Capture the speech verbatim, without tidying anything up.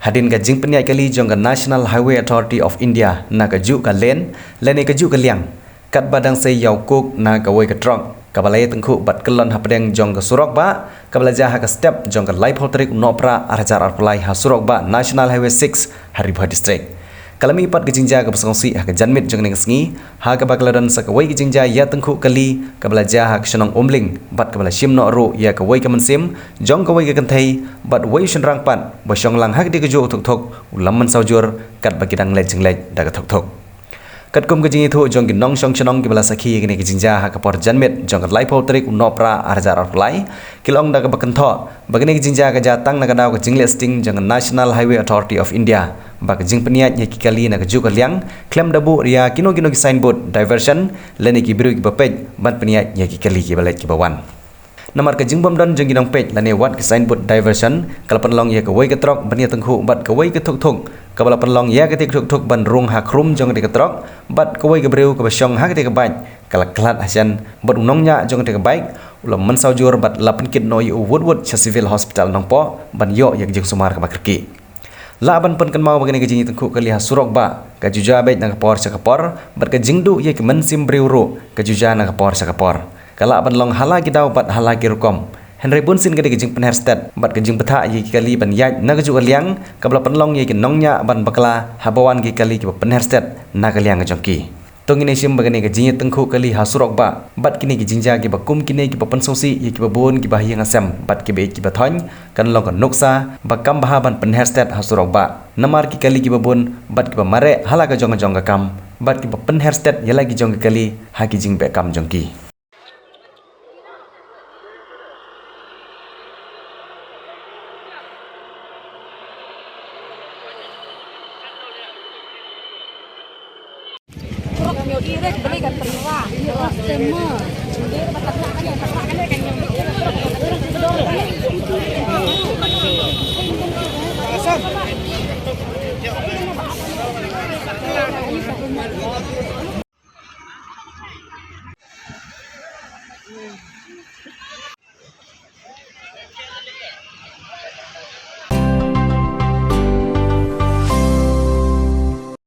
Hadien ka jingpynïaid kali jong ka National Highway Authority of India na kajuh ka lane lane kajuh ka liang, katba dang sei ïa u kuk na kawei ka trok kaba la ïatyngkhuh bad kyllon hapdeng jong ka surok bah kaba la jia ha ka step jong ka laiphew tarik u Nohprah arhajar arphew lai ha surok bah National Highway six ha Ri Bhoi District. Ka la mih pat ka jingjia kaba sngewsih ha ka janmiet jong kane ka sngi, ha kaba ka la don sa kawei ka jingjia ïatyngkhuh kali kaba la jia ha ka shnong Umling bad kaba la shim noh ruh ïa kawei ka mynsiem jong kawei ka kynthei bad uwei u shynrang pat ba shong lang ha katei kajuh ka thukthuk u la mynsaw jur katba ki dang leit jingleit da ka thukthuk. Katkum ka jingïathuh jong ki nongshong shnong kiba la sakhi ïa kane ka jingjia ha ka por janmiet jong ka laiphew tarik u Nohprah arhajar arphew lai, ki la ong da kaba kynthoh ba kane ka jingjia ka jia tang na ka daw ka jingleh sting jong ka National Highway Authority of India ba ka jingpynïaid ïa ki kali na kajuh ka liang khlem da buh ïa kino kino ki signboard diversion lane ki briew kiba peit ban pynïaid ïa ki kali kiba leit kiba wan. Namar ka jingbym don jong ki nongpeit lane wat ki signboard diversion, ka la pynlong ïa kawei ka trok ban ïatyngkhuh bad kawei ka thukthuk, kaba la pynlong ïa katei ka thukthuk ban rung ha khrum jong katei ka trok bad kawei ka briew kaba shong ha katei ka bike ka la khlad hashen bad u nongñiah jong katei ka bike u la mynsaw jur bad la pynkit noh ïa u wut wut sha Civil Hospital Nongpoh ban ïoh ïa ka jingsumar kaba kyrkieh. Lah ban pynkynmaw ba kane ka jingïatyngkhuh kali ha surok bah ka ju jia beit na ka por sha ka por bad ka jingduh ïa ki mynsiem briew ruh ka ju jia na ka por sha ka por. Ka lah ban long ha la ki daw bad ha la ki rukom. Hynrei bunsien ka dei ka jingpynher stet bad ka jingbthah ïa ki kali ban ïaid na kajuh ka liang kaba la pynlong ïa ki nongñiah ban bakla haba wan ki kali kiba pynher stet na ka liang ka jong ki. To ngin ïa shim ba kane ka jingïatyngkhuh kali ha surok bah bad kine ki jingjia kiba kum kine kiba pynsngewsih ïa kiba bun kiba ha ïing ha sem bad kiba ïeit kiba thoiñ, kan long ka nuksa ba kam bha ban pynher stet ha surok bah. Namar ki kali kiba bun bad kiba mareh ha la ka jong ka jong ka kam bad kiba pynher stet ïa la ki jong ki kali ha ki jingbeh kam jong ki.